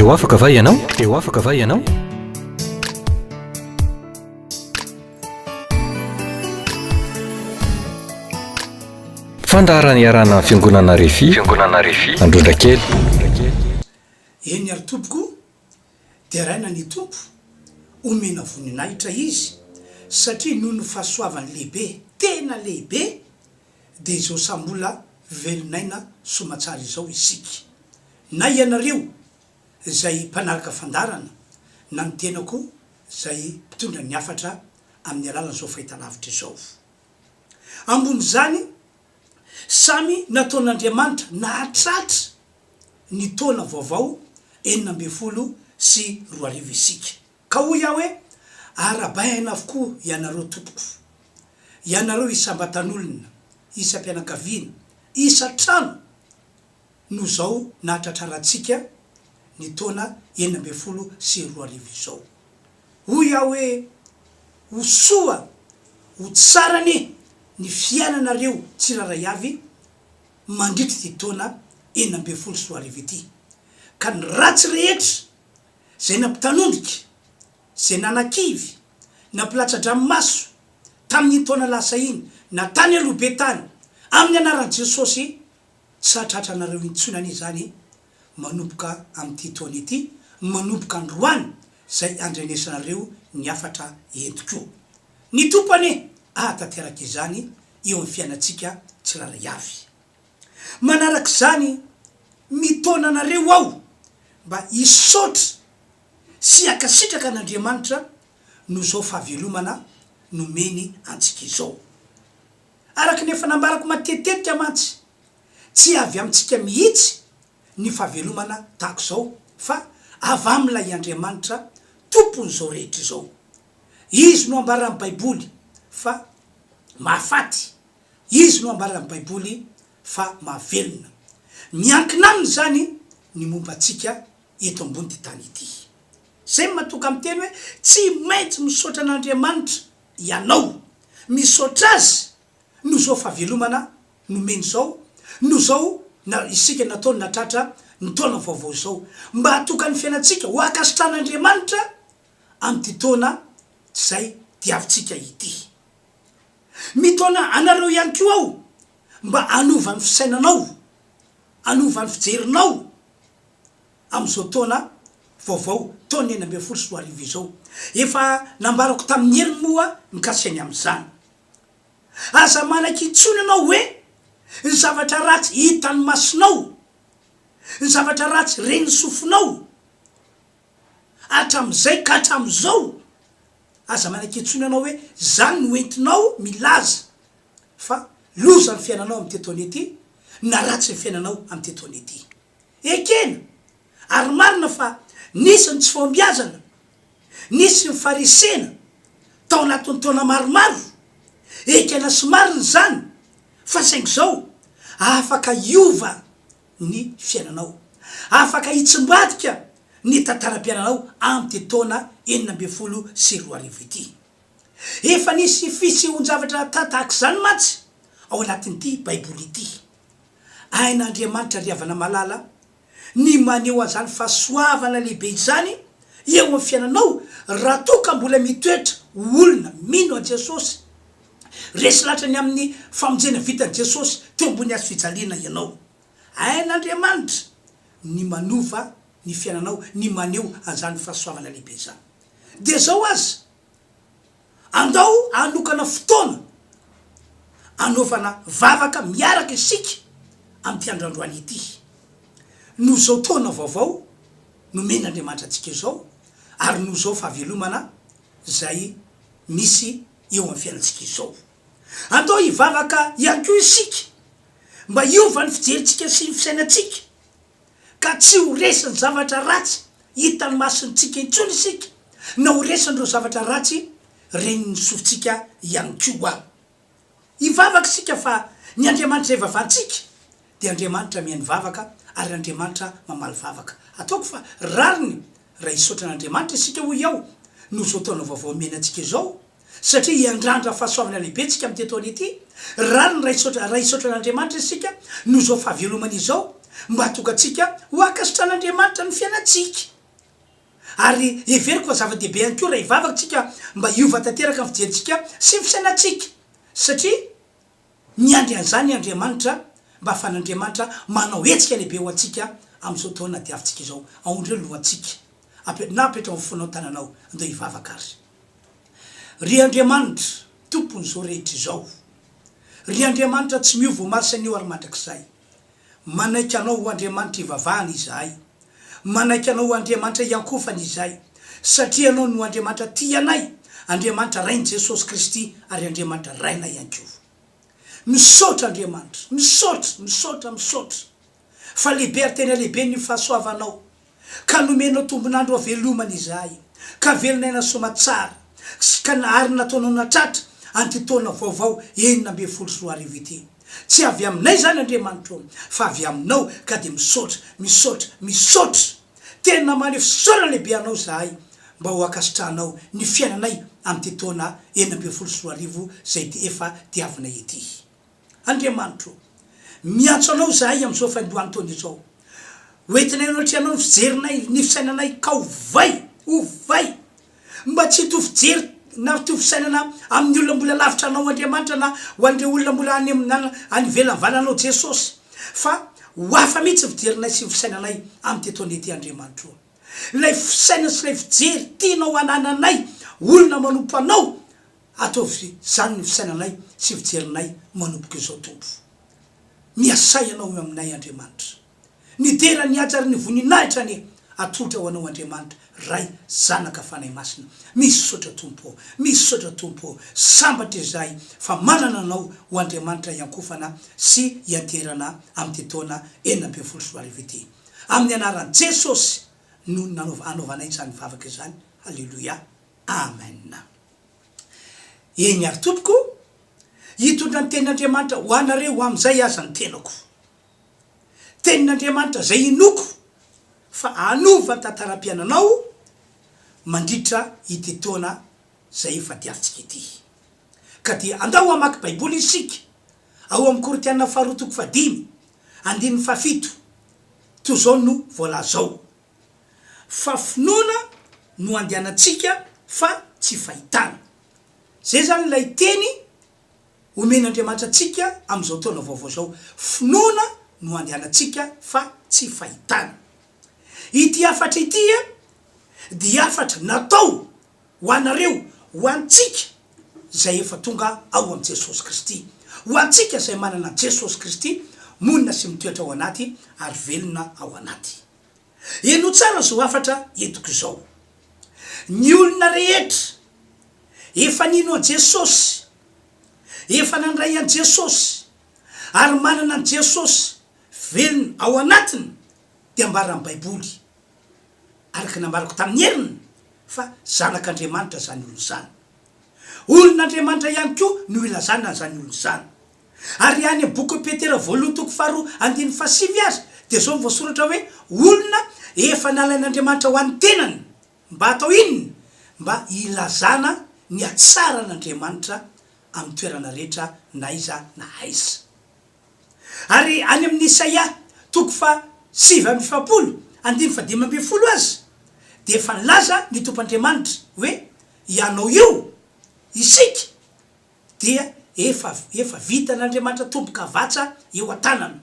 Te ho afaka va ianao? Te ho afaka va ianao? Fandaharana iarahana amin'ny Fiangonana Refi, Fiangonana Refi, Androndrakely. Eny ary tompoko, deraina ny Tompo, omena voninahitra Izy, satria noho ny fahasoavany lehibe, tena lehibe, dia izao samy mbola velon'aina soamatsara izao isika. Na ianareo izay mpanaraka fandaharana, na ny tenako izay mpitondra ny hafatra amin'ny alalan'izao fahitalavitra izao. Ambon'izany, samy nataon'Andriamanitra nahatratra ny taona vaovao 2016 isika. Ka hoy aho hoe, Arahabaina avokoa ianareo tompoko. Ianareo isam-batan'olona, isam-pianakaviana, isan-trano no izao nahatratrarantsika ny taona 2016 izao. Hoy aho hoe, Ho soa, ho tsara anie ny fiainanareo tsirairay avy mandritra ity taona 2016 ity, ka ny ratsy rehetra izay nampitanondrika, izay nanakivy, nampilatsa-dranomaso tamin'iny taona lasa iny na tany aloha be tany, amin'ny anaran'i Jesosy, tsy hahatratra anareo intsony anie izany manomboka amin'ity taona ity, manomboka androany izay andrenesanareo ny hafatra entiko. Ny Tompo anie ahatanteraka izany eo amin'ny fiainantsika tsirairay avy. Manaraka izany, mitaona anareo aho mba hisaotra sy hankasitraka an'Andriamanitra noho izao fahavelomana nomeny antsika izao. Araka ny efa nambarako matetitetika mantsy, tsy avy amintsika mihitsy ny fahavelomana tahaka izao fa avy amin'ilay Andriamanitra Tompon'izao rehetra izao. Izy no ambaran'ny Baiboly fa mahafaty, Izy no ambaran'ny Baiboly fa mahavelona. Miankina aminy izany ny momba antsika eto ambon'ity tany ity. Izay no mahatonga miteny hoe tsy maintsy misaotra an'Andriamanitra ianao. Misaotra Azy noho izao fahavelomana nomeny izao, noho izao na isika nataony nahatratra ny taona vaovao izao. Mba hahatoka ny fiainantsika ho ankasitrahan'Andriamanitra amin'ity taona izay diavintsika ity. Mitaona anareo ihany koa aho mba hanova ny fisainanao, hanova ny fijerinao amin'izao taona vaovao, taona 2016 izao. Efa nambarako tamin'ny heriny moa mikasika ny amin'izany. Aza manaiky intsony ianao hoe ny zavatra ratsy hitan'ny masonao, ny zavatra ratsy ren'ny sofinao, hatramin'izay ka hatramin'izao, aza manaiky intsony ianao hoe izany no entinao milaza fa loza ny fiainanao amin'ity taona ity na ratsy ny fiainanao amin'ity taona ity. Ekena ary marina fa nisy ny tsy fahombiazana, nisy ny faharesena tao anatin'ny taona maromaro, ekena sy marina izany fa saingy izao afaka hiova ny fiainanao. Afaka hitsimbadika ny tantaram-piainanao amin'ity taona 2016 ity. Efa nisy fisehoan-javatra tahaka izany mantsy ao anatin'ity Baiboly ity. Hain'Andriamanitra ry havana malala ny maneho an'izany fahasoavana lehibe izany eo amin'ny fiainanao raha toa ka mbola mitoetra ho olona mino an'i Jesosy, resy lahatra ny amin'ny famonjena vitan'i Jesosy teo ambony hazo fijaliana ianao. Hain'Andriamanitra ny manova ny fiainanao, ny maneho an'izany fahasoavana lehibe izany. Dia izao aza, andao hanokana fotoana hanaovana vavaka miaraka isika amin'ity andro androany ity. Noho izao taona vaovao nomen'Andriamanitra antsika izao, ary noho izao fahavelomana izay misy eo amin'ny fiainantsika izao. Andao hivavaka ihany koa isika mba hiova ny fijerintsika sy ny fisainantsika, ka tsy ho resin'ny zavatra ratsy hitan'ny masontsika intsony isika, na ho resin'ireo zavatra ratsy ren'ny sofintsika ihany koa. Hivavaka isika fa ny Andriamanitra ivavantsika dia Andriamanitra mihaino vavaka ary Andriamanitra mamaly vavaka. Ataoko fa rariny raha hisaotra an'Andriamanitra isika hoy aho noho izao taona vaovao omeny antsika izao satria hiandrandra fahasoavana lehibe isika amin'ity taona ity. Rariny raha hisaotra raha hisaotra an'Andriamanitra isika noho izao fahavelomana izao mba hahatonga antsika ho ankasitran'Andriamanitra ny fiainantsika. Ary heveriko fa zava-dehibe ihany koa raha hivavaka tsika mba hiova tanteraka ny fijerintsika sy ny fisainantsika. Satria miandry an'izany Andriamanitra mba ahafahan'Andriamanitra manao hetsika lehibe ho antsika amin'izao taona diavintsika izao. Aondreo ny lohantsika. Ape, na apetraho amin'ny fonao ny tananao. Andao hivavaka ary. Ry Andriamanitra, Tompon'izao rehetra izao. Ry Andriamanitra tsy miova omaly sy anio ary mandrakizay. Manaiky Anao ho Andriamanitra ivavahana izahay. Manaiky Anao ho Andriamanitra iankohofana izahay. Satria Ianao no Andriamanitra tia anay, Andriamanitra Rain'i Jesosy Kristy ary Andriamanitra Rainay ihany koa. Misaotra Andriamanitra, misaotra, misaotra, misaotra. Fa lehibe ary tena lehibe ny fahasoavanao. Ka nomenao tombon'andro havelomana izahay, ka velon'aina soamatsara, sy ka ary nataonao natratra an'ity taona vaovao 2016 ity. Tsy avy aminay izany Andriamanitra ô, fa avy Aminao, ka dia misaotra, misaotra, misaotra! Tena maneho fisaorana lehibe Anao izahay mba ho ankasitrahanao ny fiainanay amin'ity taona 2016 izay efa diavinay ity. Andriamanitro ô, miantso Anao izahay amin'izao faindohan-taona izao. Ho entinay anatrehanao ny fijerinay, ny fisainanay, ka ovay, ovay, mba tsy hitovy fijery na hitovy fisainana amin'ny olona mbola lavitra Anao Andriamanitra na ho an'ireo olona mbola any amin'ny, any ivelan'ny valanao Jesosy, fa ho hafa mihitsy ny fijerinay sy ny fisainanay amin'ity taona ity Andriamanitro ô. Ilay fisainana sy ilay fijery tianao hanananay olona manompo Anao Ataovy izany ny fisainanay sy fijerinay manomboka izao Tompo. Miasà Ianao eo aminay Andriamanitra. Ny dera, ny haja ary ny voninahitra anie atolotra ho Anao Andriamanitra Ray, Zanaka, Fanahy Masina. Misaotra Tompo ô! Misaotra Tompo ô! Sambatra izahay fa manana Anao ho Andriamanitra hiankofana sy hianteherana amin'ity taona 2016 ity. Amin'ny anaran'i Jesosy no nanaova anaovanay izany vavaka izany. Haleloia. Amen. Eny ary tompoko, hitondra ny tenin'Andriamanitra ho anareo amin'izay aza ny tenako. Tenin'Andriamanitra izay inoako fa hanova ny tantaram-piainanao mandritra ity taona izay efa diavintsika ity. Ka dia andao hamaky Baiboly isika, ao amin'ny Korintiana faharoa toko fahadimy, andininy fahafito, toy izao no voalaza ao. Fa finoana no andehanantsika fa tsy fahitana. Zay zany ilay teny omen'Andriamanitra antsika amin'izao taona vaovao izao. Finoana no andehanantsika fa tsy fahitana. Ity hafatra ity dia hafatra natao ho anareo, ho antsika izay efa tonga ao amin'i Jesosy Kristy. Ho antsika izay manana an'i Jesosy Kristy monina sy mitoetra ao anaty ary velona ao anaty. Henoy tsara izao hafatra entiko izao. Ny olona rehetra efa nino an'i Jesosy, efa nandray an'i Jesosy, ary manana an'i Jesosy velona ao anatiny dia ambaran'ny Baiboly, araka ny nambarako tamin'ny heriny, fa zanak'Andriamanitra izany olona izany. Olon'Andriamanitra ihany koa no ilazana an'izany olona izany. Ary any amin'ny bokin'i Petera voalohany toko faharoa andininy fahasivy aza dia izao no voasoratra hoe, Olona efa nalain'Andriamanitra ho an'ny tenany, mba hatao inona? Mba hilazana ny hatsaran'Andriamanitra amin'ny toerana rehetra na aiza na aiza. Ary any amin'ny Isaia toko faha 49 andininy faha 15 aza dia efa nilaza ny Tompo Andriamanitra hoe, Ianao io, isika, dia efa efa vitan'Andriamanitra tombokavatsa eo an-tanana.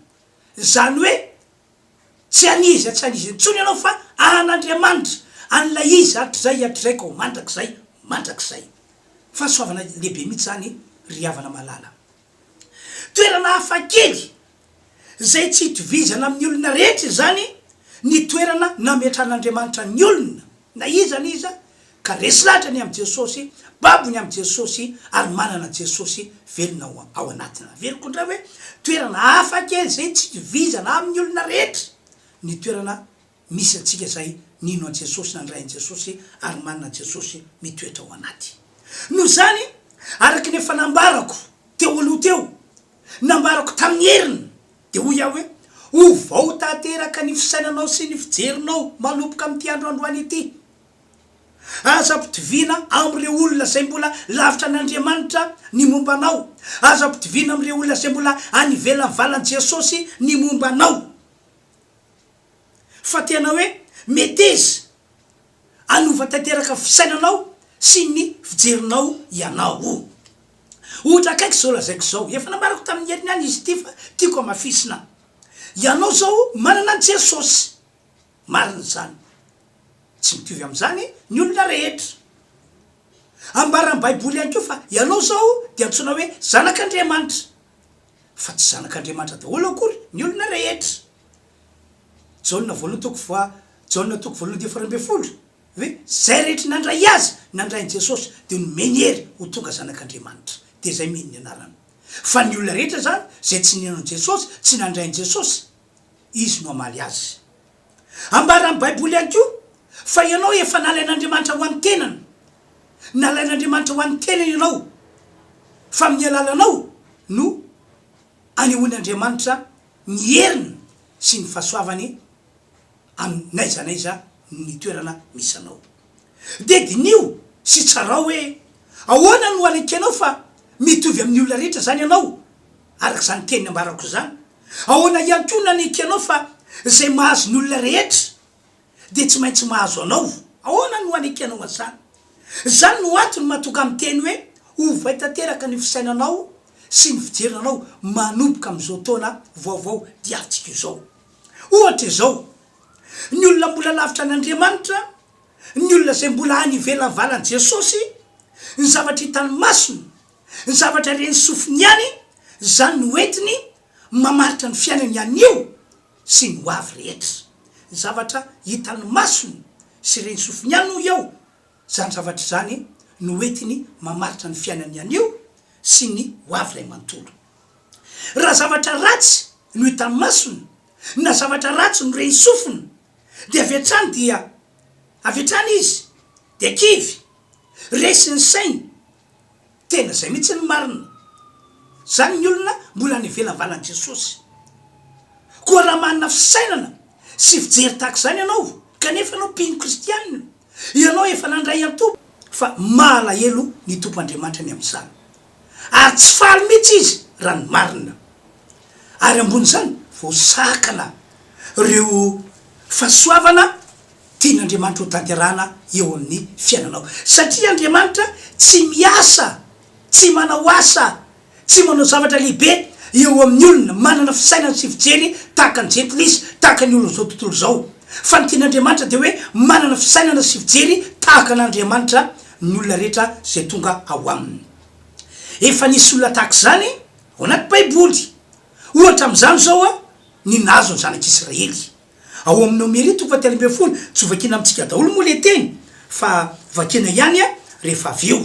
Izany hoe tsy an'iza tsy an'iza intsony ianao fa an'Andriamanitra, an'ilay Izy hatrizay hatrizay ka ho mandrakizay mandrakizay. Fahasoavana lehibe mihitsy izany ry havana malala. Toerana hafakely izay tsy itovizana amin'ny olona rehetra izany ny toerana nametran'Andriamanitra ny olona, na iza na iza, ka resy lahatra ny amin'i Jesosy, babo ny amin'i Jesosy, ary manana Jesosy velona ao ao anatiny. Averiko indray hoe, toerana hafakely izay tsy itovizana amin'ny olona rehetra ny toerana misy antsika izay nino an'i Jesosy, nandray an'i Jesosy, ary manana an'i Jesosy mitoetra ao anaty. Noho izany, araka ny efa nambarako teo aloha teo, Nambarako tamin'ny heriny, dia hoy aho hoe, Ovao tanteraka ny fisainanao sy ny fijerinao manomboka amin'ity andro androany ity. Aza ampitoviana amin'ireo olona izay mbola lavitra an'Andriamanitra ny momba anao. Aza ampitoviana amin'ireo olona izay mbola any ivelan'ny valan'i Jesosy ny momba anao. Fa tena hoe meteza. Hanova tanteraka fisainanao sy ny fijerinao ianao. Ohatra akaiky izao lazaiko izao, efa nambarako tamin'ny heriny ihany izy ity fa tiako hamafisina. Ianao izao manana an'i Jesosy. Marina izany. Tsy mitovy amin'izany ny olona rehetra. Ambaran'ny Baiboly ihany koa fa ianao izao dia antsoina hoe zanak'Andriamanitra. Fa tsy zanak'Andriamanitra daholo akory ny olona rehetra. Jaona voalohany toko faha Jaona toko voalohany andininy faha 12 hoe izay rehetra nandray Azy, nandray an'i Jesosy dia nomeny hery ho tonga zanak'Andriamanitra. Dia izay mino ny anarany. Fa ny olona rehetra izany izay tsy nino an'i Jesosy, tsy nandray an'i Jesosy, Izy no hamaly azy. Ambaran'ny Baiboly ihany koa fa ianao efa nalain'Andriamanitra ho an'ny tenany. Nalain'Andriamanitra ho an'ny tenany ianao, fa amin'ny alalanao no anehoan'Andriamanitra ny heriny sy ny fahasoavany amin'ny n'aiza n'aiza ny toerana misy anao. Dia diniho sy tsarao hoe ahoana no anekenao fa mitovy amin'ny olona rehetra izany ianao araka izany teny nambarako izany. Ahoana ihany koa no anekenao fa izay mahazo ny olona rehetra dia tsy maintsy mahazo anao. Ahoana no anekenao an'izany? Izany no antony mahatonga ahy miteny hoe ovay tanteraka ny fisainanao sy ny fijerinanao manomboka amin'izao taona vaovao diavintsika izao. Ohatra izao, ny olona mbola lavitra an'Andriamanitra, ny olona izay mbola any ivelan'ny valan'i Jesosy, ny zavatra hitan'ny masony, ny zavatra ren'ny sofiny ihany, izany no entiny mamaritra ny fiainany anio sy ny ho avy rehetra. Ny zavatra hitan'ny masony sy ren'ny sofiny ihany hoy aho, izany zavatra izany no entiny mamaritra ny fiainany anio sy ny ho avy iray manontolo. Raha zavatra ratsy no hitan'ny masony, na zavatra ratsy no ren'ny sofiny, dia avy hatrany dia avy hatrany izy dia kivy, resy ny sainy, Tena izay mihitsy ny marina. Izany ny olona mbola any ivelan'ny valan'i Jesosy. Koa raha manana fisainana sy fijery tahaka izany ianao, kanefa ianao mpino kristianina, ianao efa nandray an'i Tompo, fa mahalahelo ny Tompo Andriamanitra ny amin'izany. Ary tsy faly mihitsy Izy raha ny marina. Ary ambonin'izany, voasakana ireo fahasoavana tian'Andriamanitra ho tanterahana eo amin'ny fiainanao. Satria Andriamanitra tsy miasa, tsy manao asa, tsy manao zavatra lehibe eo amin'ny olona manana fisainana sy fijery tahaka ny jentilisa, tahaka ny olon'izao tontolo izao. Fa ny tian'Andriamanitra dia hoe manana fisainana sy fijery tahaka an'Andriamanitra ny olona rehetra izay tonga ao aminy. Efa nisy olona tahaka izany ao anaty Baiboly. Ohatra amin'izany izao ny nahazo ny zanak'Israely. Ao amin'ny Nomery toko fahatelo ambin'ny folo, tsy ho vakiana amintsika daholo moa ilay teny fa vakiana ihany rehefa avy eo.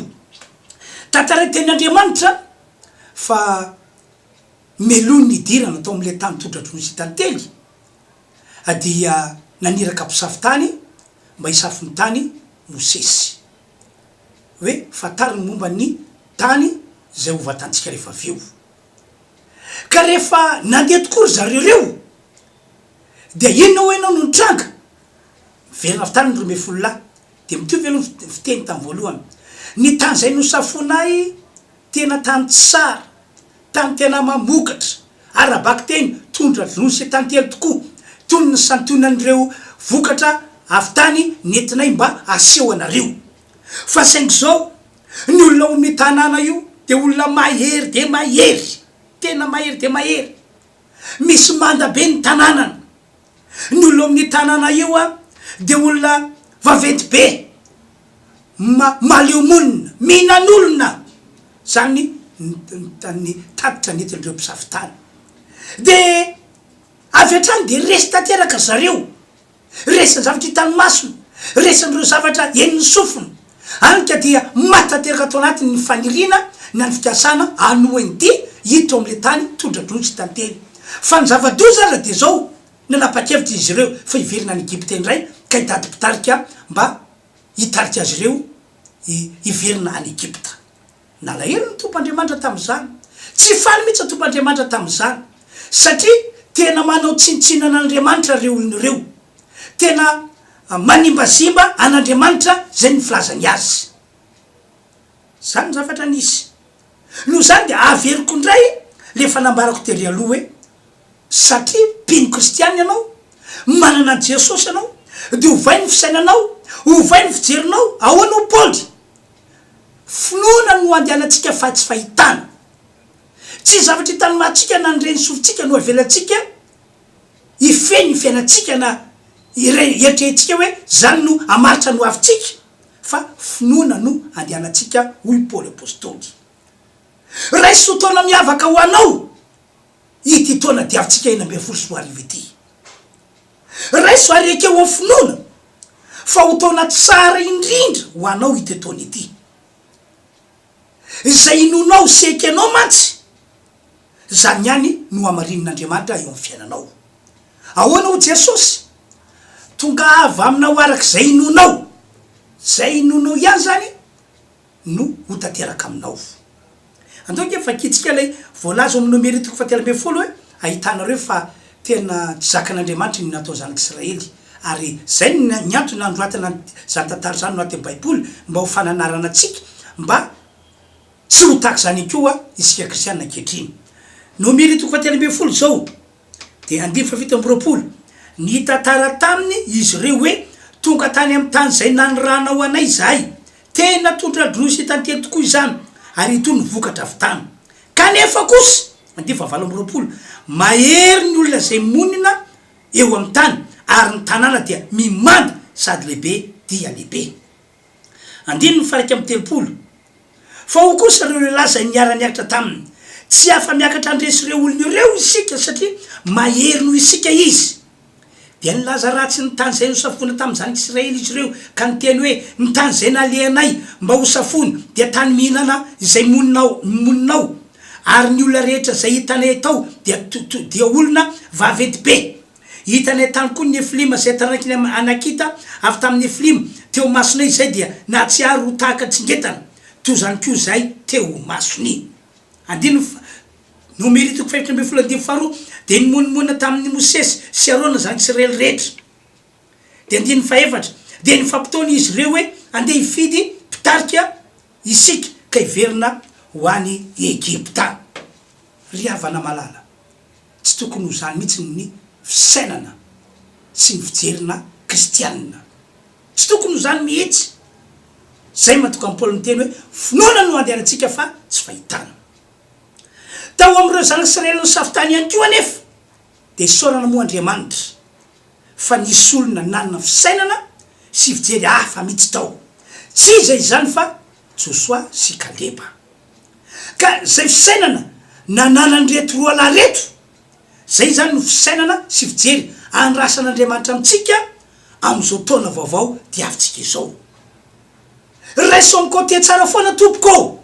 Tantarain'ny Tenin'Andriamanitra fa melohin'ny nidirana tao amin'ilay tany tondra-dronono sy tantely dia naniraka mpisafo tany mba hisafo ny tany Mosesy. Hoe fantaro ny momba ny tany izay ho vatantsika rehefa avy eo. Ka rehefa nandeha tokoa ry zareo ireo Dia inona hoy ianao no nitranga? Miverina avy tany ny 12 lahy. Dia mitovy aloha ny fiteny tamin'ny voalohany. Ny tany izay nosafoinay tena tany tsara, tany tena mamokatra, ara-bakiteny, tondra-dronono sy tantely tokoa, toy ny santionan'ireo vokatra avy tany nentinay mba haseho anareo. Fa saingy izao, ny olona ao amin'io tanàna io dia olona mahery dia mahery, tena mahery dia mahery. Misy manda be ny tanànany. Ny olona ao amin'io tanàna io dia olona vaventy be, ma- mahaleo monina, mihinan'olona. Izany ny ny tatitra nentin'ireo mpisafo tany. Dia avy hatrany dia resy tanteraka zareo. Resin'ny zavatra hitan'ny masony, resin'ireo zavatra henon'ny sofiny, hany ka dia maty tanteraka tao anatiny ny faniriana na ny fikasana hanohy ny dia hiditra ao amin'ilay tany tondra-dronono sy tantely. Fa ny zava-doza aza dia izao, nanapa-kevitra izy ireo fa hiverina any Egypta indray ka hitady mpitarika mba hitarika azy ireo hiverina any Egypta. Nalahelo ny Tompo Andriamanitra tamin'izany. Tsy faly mihitsy ny Tompo Andriamanitra tamin'izany. Satria tena manao tsinontsinona an'Andriamanitra ireo olona ireo. Tena manimbazimba an'Andriamanitra izay ny filazany azy. Izany ny zavatra nisy. Noho izany dia averiko indray ilay efa nambarako tery aloha hoe, satria mpino kristiana ianao, manana an'i Jesosy ianao, dia ovay ny fisainanao, Ovay ny fijerinao, ahoana hoy Paoly? Finoana no andehanantsika fa tsy fahitana. Tsy zavatra hitan'ny matsika na ny ren'ny sofintsika no avelantsika hifehy ny fiainantsika na eritreretintsika hoe izany no hamaritra ny hoavintsika fa finoana no andehanantsika hoy Paoly Apostoly. Raiso ho taona miavaka ho anao ity taona diavintsika 2016 ity. Raiso ary ekeo amin'ny finoana fa ho taona tsara indrindra ho anao ity taona ity. Izay inoanao sy ekenao mantsy, izany ihany no hamarinin'Andriamanitra eo amin'ny fiainanao. Ahoana hoy Jesosy? Tongava aminao araka izay inoanao. Izay inoanao ihany izany no ho tanteraka aminao. Andao ange vakintsika ilay voalaza ao amin'ny Nomery toko fahatelo ambinifolo hoe, ahitanareo fa tena tsy zakan'Andriamanitra ny natao zanak'Israely. Ary izay no ny antony nanoratana izany tantara izany ao anatin'ny Baiboly, mba ho fananarana antsika mba tsy ho tahaka izany koa isika kristiana ankehitriny. Nomery toko fahatelo ambinifolo izao. Dia andininy fahafito amby 20, Nitantara taminy izy ireo hoe, Tonga tany amin'ny tany izay naniranao anay izahay. Tena tondra-droa sy tantely tokoa izany, ary itony ny vokatra avy tany. Kanefa kosa, andininy fahavalo amby 20, mahery ny olona izay monina eo amin'ny tany, ary ny tanàna dia mimanda sady lehibe dia lehibe. Andininy faha-31, Fa hoy kosa ireo lehilahy izay niara-niakatra taminy, Tsy afa-miakatra handresy ireo olona ireo isika, satria mahery noho isika izy. Dia nilaza ratsy ny tany izay nosafoina tamin'ny zanak'Israely izy ireo, ka niteny hoe, Ny tany izay nalehanay mba hosafoina dia tany mihinana izay monina ao, monina ao, ary ny olona rehetra izay hitanay tao dia dia olona vaventy be. Hitanay tany koa ny Nefilima izay taranaky ny Anakita avy tamin'ny Nefilima, teo imasonay izay dia nahatsiaro ho tahaka ny tsingetana, toy izany koa izahay teo imasony. Andininy faha, Nomery toko fahefatra ambinifolo andininy faharoa, dia nimonomonona tamin'i Mosesy sy Arona zanak'Israely rehetra. Dia andininy fahefatra, dia nifampitaona izy ireo hoe, Andeha hifidy mpitarika isika ka hiverina ho any Egypta. Ry havana malala, Tsy tokony ho izany mihitsy ny fisainana sy ny fijerina kristianina. Tsy tokony ho izany mihitsy. Izay mahatonga an'i Paoly niteny hoe finoana no andehanantsika fa tsy fahitana. Tao amin'ireo zanak'Israely nisafo tany ihany koa anefa dia isaorana moa Andriamanitra fa nisy olona nanana fisainana sy fijery hafa mihitsy tao. Tsy iza izany fa Josoa sy Kaleba. Ka izay fisainana nananan'ireto roalahy ireto, izay izany no fisainana sy fijery andrasan'Andriamanitra amintsika amin'izao taona vaovao diavintsika izao. Raiso amin'ny côté tsara foana tompoko ô!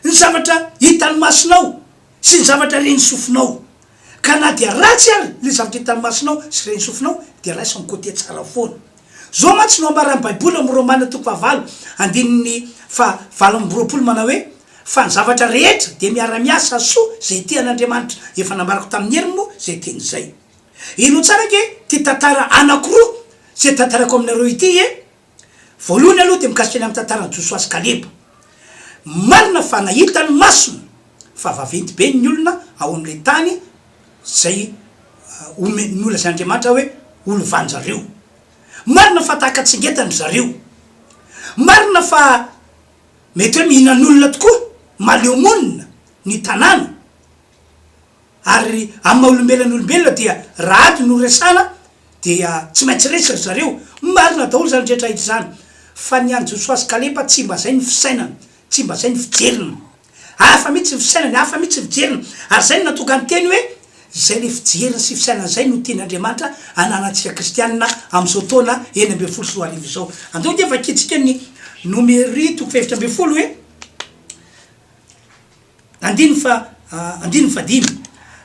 Ny zavatra hitan'ny masonao sy ny zavatra ren'ny sofinao. Ka na dia ratsy ary ilay zavatra hitan'ny masonao sy ren'ny sofinao dia raiso amin'ny côté tsara foana. Izao mantsy no ambaran'ny Baiboly ao amin'ny Romana toko fahavalo andininy faha 28 manao hoe, Fa ny zavatra rehetra dia miara-miasa soa izay tia an'Andriamanitra. Efa nambarako tamin'ny heriny moa izay teny izay. Henoy tsara ange ity tantara anankiroa izay tantaraiko aminareo ity e! Voalohany aloha dia mikasika ny amin'ny tantaran'i Josoa sy Kaleba. Marina fa nahita ny masony fa vaventy be ny olona ao amin'ilay tany izay ome, nolazain'Andriamanitra hoe ho lovan-jareo. Marina fa tahaka tsingetana ry zareo. Marina fa mety hoe mihinan'olona tokoa, mahaleo monina ny tanàna. Ary amin'ny maha olombelona ny olombelona dia raha ady no resahana dia tsy maintsy resy ry zareo. Marina daholo izany rehetra izany. Fa ny an'i Josoa sy Kaleba tsy mba izay ny fisainana, tsy mba izay ny fijeriny. Hafa mihitsy ny fisainany, hafa mihitsy ny fijeriny. Ary izay no nahatonga ny teny hoe, izay ilay fijeriny sy fisainana izay no tian'Andriamanitra hananantsika kristianina amin'izao taona 2016 izao. Andao ange vakintsika ny Nomery toko fahefatra ambinifolo hoe. Andininy faha, andininy fahadimy.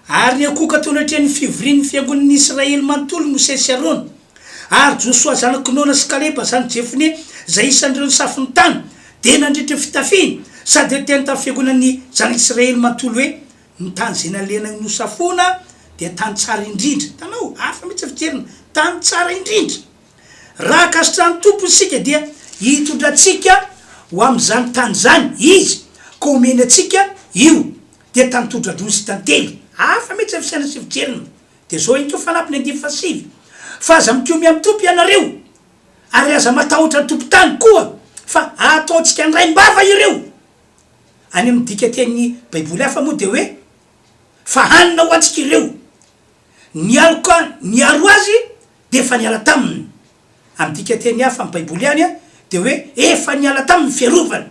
Ary niankohoka teo anatrehan'ny fivorian'ny fiangonan'ny Israely manontolo i Mosesy sy Arona, ary Josoa zanak'i Nona sy Kaleba zanak'i Jefone, izay isan'ireo nisafo ny tany, dia nandritra ny fitafiany, sady niteny tamin'ny fiangonan'ny zanak'Israely manontolo hoe, Ny tany izay nalehanay nosafoana dia tany tsara indrindra. Hitanao? Hafa mihitsy ny fijeriny. Tany tsara indrindra. Raha ankasitrahan'ny Tompo isika dia hitondra antsika ho amin'izany tany izany Izy, ka homeny antsika io, dia tany tondra-droa sy tantely. Hafa mihitsy ny fisainana sy fijeriny. Dia izao ihany koa fanampiny andininy fahasivy, Fa aza mikomy amin'ny Tompo ianareo. Ary aza matahotra ny tompon-tany koa fa ataontsika andraim-bava ireo. Any amin'ny dikanteny Baiboly hafa moa dia hoe, Fa hanina ho antsika ireo. Ny aloka niaro azy dia efa niala taminy. Amin'ny dikanteny hafa amin'ny Baiboly ihany dia hoe efa niala taminy ny fiarovany.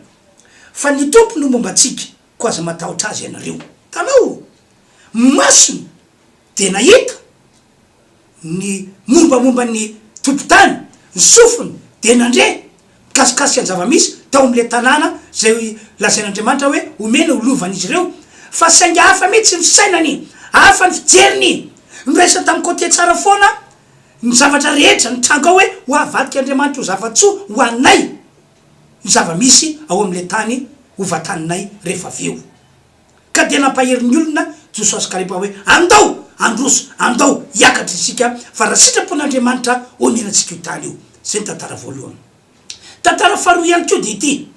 Fa ny Tompo no momba antsika, koa aza matahotra azy ianareo. Hitanao? Masony dia nahita ny mombamomba ny tompon-tany, ny sofiny dia nandre mikasikasika ny zava-misy tao amin'ilay tanàna izay lazain'Andriamanitra hoe homena ho lovan'izy ireo, fa saingy hafa mihitsy ny fisainany, hafa ny fijeriny, noraisiny tamin'ny côté tsara foana ny zavatra rehetra nitranga ao hoe ho avadik'Andriamanitra ho zava-tsoa ho anay ny zava-misy ao amin'ilay tany ho vantaninay rehefa avy eo. Ka dia nampahery ny olona Josoa sy Kaleba hoe, Andao handroso, andao hiakatra isika, fa raha sitrapon'Andriamanitra, homena antsika io tany io. Izay ny tantara voalohany. Tantara faharoa ihany koa dia ity,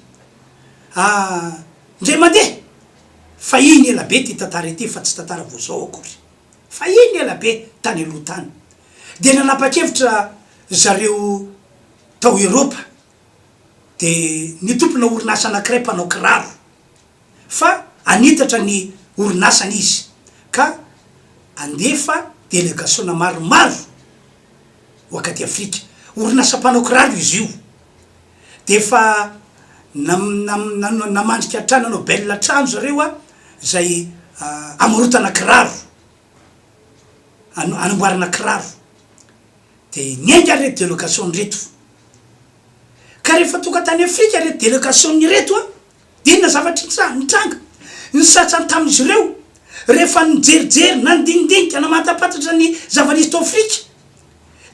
Ah, indray mandeha, fahiny ela be ity tantara ity fa tsy tantara vao izao akory. Fahiny ela be tany aloha tany, dia nanapa-kevitra zareo tao Eropa, dia ny tompona orinasa anankiray mpanao kiraro, fa hanitatra ny orinasany izy ka handefa delegasiona maromaro ho akaty Afrika. Orinasa mpanao kiraro izy io. Dia efa namandrika hatrany nanao belle trano zareo izay hamorotana kiraro, hanamboarana kiraro. Dia niainga ary ireto delegasiona ireto. Ka rehefa tonga tany Afrika ireto delegasiona ireto, Dia inona zavatra nitranga? Ny sasany tamin'izy ireo, rehefa nijerijery, nandinidinika, namantapantatra ny zava-nisy tao Afrika,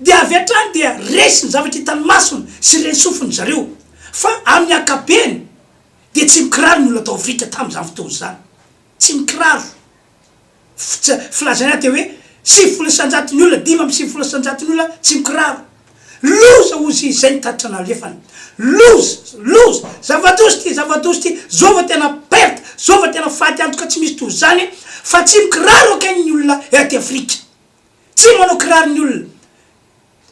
dia avy hatrany dia resy ny zavatra hitan'ny masony sy ren'ny sofiny zareo. Fa amin'ny ankapobeny dia tsy mikiraro ny olona tao Afrika tamin'izany fotoana izany. Tsy mikiraro. Filazana dia hoe 90% ny olona, 95% ny olona tsy mikiraro. Loza hozy izay ny tatitra nalefany. Loza! Loza! Zava-doza ity, zava-doza ity, zao vao tena perte, zao vao tena faty antoka tsy misy toy izany fa tsy mikiraro akaiky ny olona aty Afrika. Tsy manao kiraro ny olona.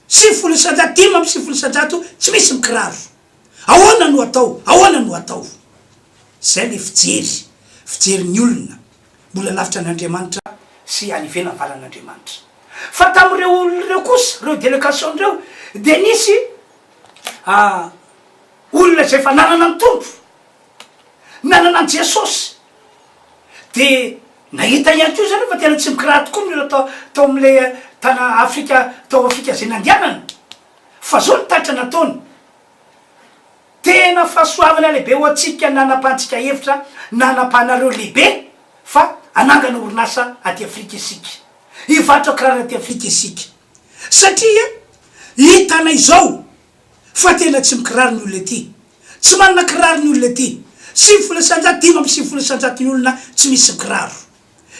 90%, 95% tsy misy mikiraro. Ahoana no atao? Ahoana no atao? Izay ilay fijery, fijerin'ny olona. Mbola lavitra an'Andriamanitra sy any ivelan'ny valan'Andriamanitra. Fa tamin'ireo olona ireo kosa, ireo delegation ireo, dia nisy olona izay efa nanana ny Tompo, nanana an'i Jesosy. Dia nahita ihany koa zareo fa tena tsy mikiraro tokoa ny olona tao, tao amin'ilay tana Afrika, tao Afrika izay nandehanany. Fa izao ny tatitra nataony. Tena fahasoavana lehibe ho antsika nanapahantsika hevitra nanapahanareo lehibe fa hanangana orinasa aty Afrika isika. Hivarotra kiraro aty Afrika isika. Satria hitanay izao fa tena tsy mikiraro ny olona ety. Tsy manana kiraro ny olona ety. 90, 95 ny olona tsy misy mikiraro.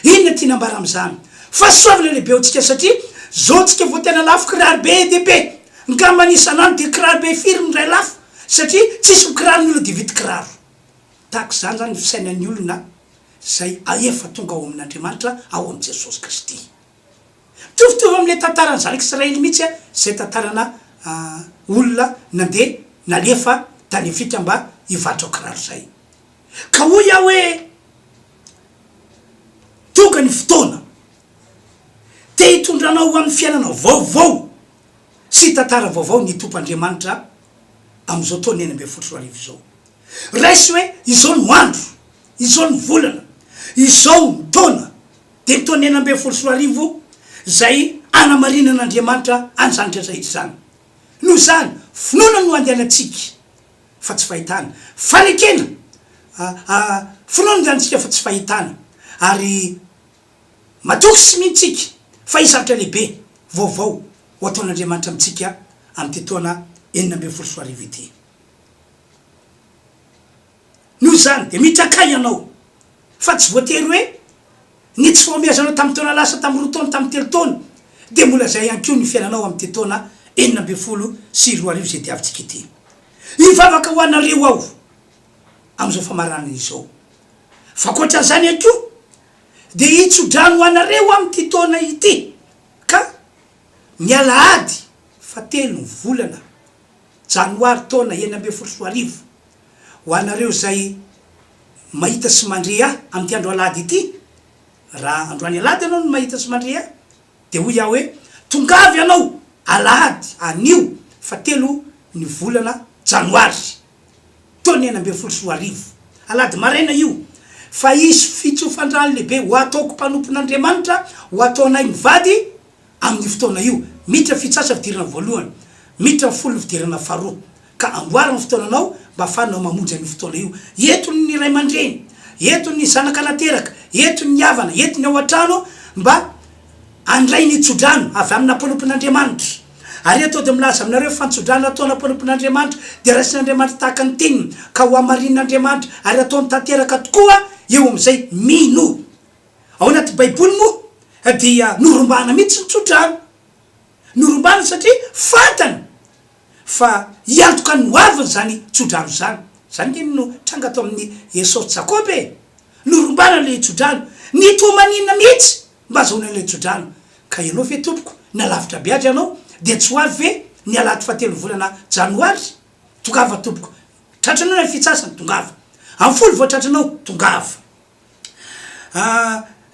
Inona tiana ambara amin'izany? Fahasoavana lehibe ho antsika satria zao tsika vao tena lafo kiraro be dia be. Ngambany isan'andro dia kiraro be firy no iray lafo satria tsisy mikiraro ny olona dia hividy kiraro. Tahaka izany izany ny fisainan'ny olona izay efa tonga ao amin'Andriamanitra ao amin'i Jesosy Kristy. Mitovitovy amin'ilay tantaran'ny zanak'Israely mihitsy izay tantarana olona nandeha nalefa tany Afrika mba hivarotra kiraro izay. Ka hoy aho hoe, Tonga ny fotoana te hitondra anao ho amin'ny fiainana vaovao sy tantara vaovao ny Tompo Andriamanitra amin'izao taona 2016 izao. Raiso hoe izao no andro, izao no volana, izao ny taona, dia ny taona 2016 izay anamarinan'Andriamanitra an'izany rehetra rehetra izany. Noho izany, finoana no andehanantsika. fa tsy fahitana. Fanekena, finoana izany isika fa tsy fahitana. Ary matoky sy mino tsika fa hisy zavatra lehibe vaovao ho ataon'Andriamanitra amintsika amin'ity taona 2016 ity. Noho izany dia mitrakà ianao fa tsy voatery hoe Ny tsy fahombiazanao tamin'ny taona lasa, tamin'ny roa taona, tamin'ny telo taona, dia mbola izay ihany koa ny fiainanao amin'ity taona 2016 izay diavintsika ity. Hivavaka ho anareo aho amin'izao famaranana izao. Fa ankoatran'izany ihany koa, dia hitso-drano ho anareo amin'ity taona ity, ka ny alahady fahatelo ny volana. janoary taona 2016. Ho anareo izay mahita sy mandre ahy amin'ity andro alahady ity, raha androany alahady ianao no mahita sy mandre ahy, dia hoy aho hoe, tongava ianao alahady anio fahatelo ny volana janoary taona 2016, alahady maraina io, fa hisy fitsofan-drano lehibe ho ataoko mpanompon'Andriamanitra ho ataonay mivady Amin'io fotoana io, miditra fitsasa fidirana voalohany, miditra ny folon'ny fidirana faharoa. Ka amboary ny fotoananao mba afahanao mamonjy an'io fotoana io. Eto ny ray aman-dreny, eto ny zanaka nateraka, eto ny havana, eto ny ao an-trano mba handray ny tsodrano avy amina mpanompon'Andriamanitra. Ary eto aho dia milaza aminareo fa ny tsodrano ataona mpanompon'Andriamanitra dia raisin'Andriamanitra tahaka ny teniny ka hohamarinin'Andriamanitra ary ataony tanteraka tokoa eo amin'izay mino. Ao anaty baiboly moa dia norombahana mihitsy ny tsodrano. Norombahana satria fantany fa hiantoka ny hoaviny izany tsodrano izany. Izany ange no tranga tao amin'i Esao sy Jakoba e! Norombahana ilay tsodrano. Nitomanina mihitsy mba hazahoana ilay tsodrano. Ka ianao ve tompoko, na lavitra be aza ianao, dia tsy ho avy ve ny alahady fahatelon'ny volana janoary? Tongava tompoko. Tratranao ny fitsasana, tongava. Amin'ny folo vao tratranao, tongava.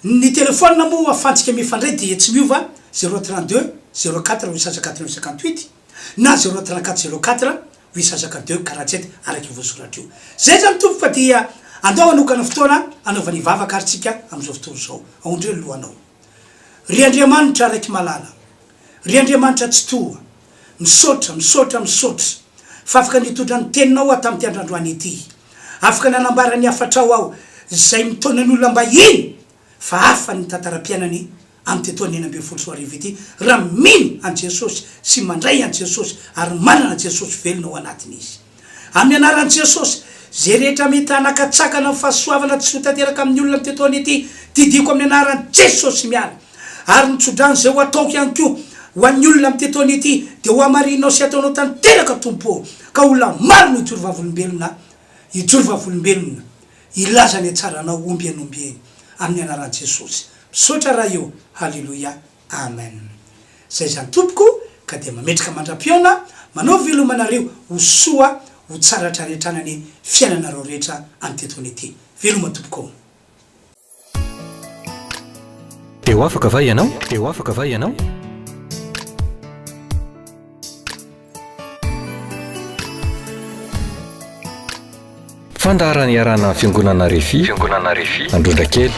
Ny telephone moa afahantsika mifandray dia tsy miova 0 32 04 889 58 na 0 34 04 852 47 araka io voasoratra io. Zay zany tompoko fa dia andao hanokana fotoana hanaovana hivavaka ary tsika amin'izao fotoana izao. Aondreo ny lohanao. Ry Andriamanitra Raiky malala, ry Andriamanitra Tsitoha, misaotra, misaotra, misaotra fa afaka nitondra ny teninao aho tamin'ity andro androany ity. Afaka nanambara ny hafatrao aho izay mitaona ny olona mba hino fa hafa ny tantaram-piainany amin'ity taona 2016 ity raha mino an'i Jesosy sy mandray an'i Jesosy ary manana an'i Jesosy velona ao anatiny izy. Amin'ny anaran'i Jesosy, izay rehetra mety hanakatsakana ny fahasoavana tsy ho tanteraka amin'ny olona amin'ity taona ity, didiako amin'ny anaran'i Jesosy miala. Ary ny tsodrano izay ho ataoko ihany koa ho an'ny olona amin'ity taona ity dia ho hamarinao sy hataonao tanteraka Tompo ô, ka olona maro no hijoro vavolombelona, hijoro vavolombelona, hilaza ny hatsaranao ombieny ombieny, amin'ny anaran'i Jesosy. Misaotra Ray ô, Haleloia. Amen. Zay zany tompoko ka dia mametraka mandra-pihaona, manao veloma anareo ho soa ho tsara hatrarehatrany anie fiainanareo rehetra amin'ity taona ity. Veloma tompoko ô. Dia ho afaka va ianao? Dia ho afaka va ianao? Fandaharana iarahana amin'ny Fiangonana Refi, Fiangonana Refi, Androndrakely.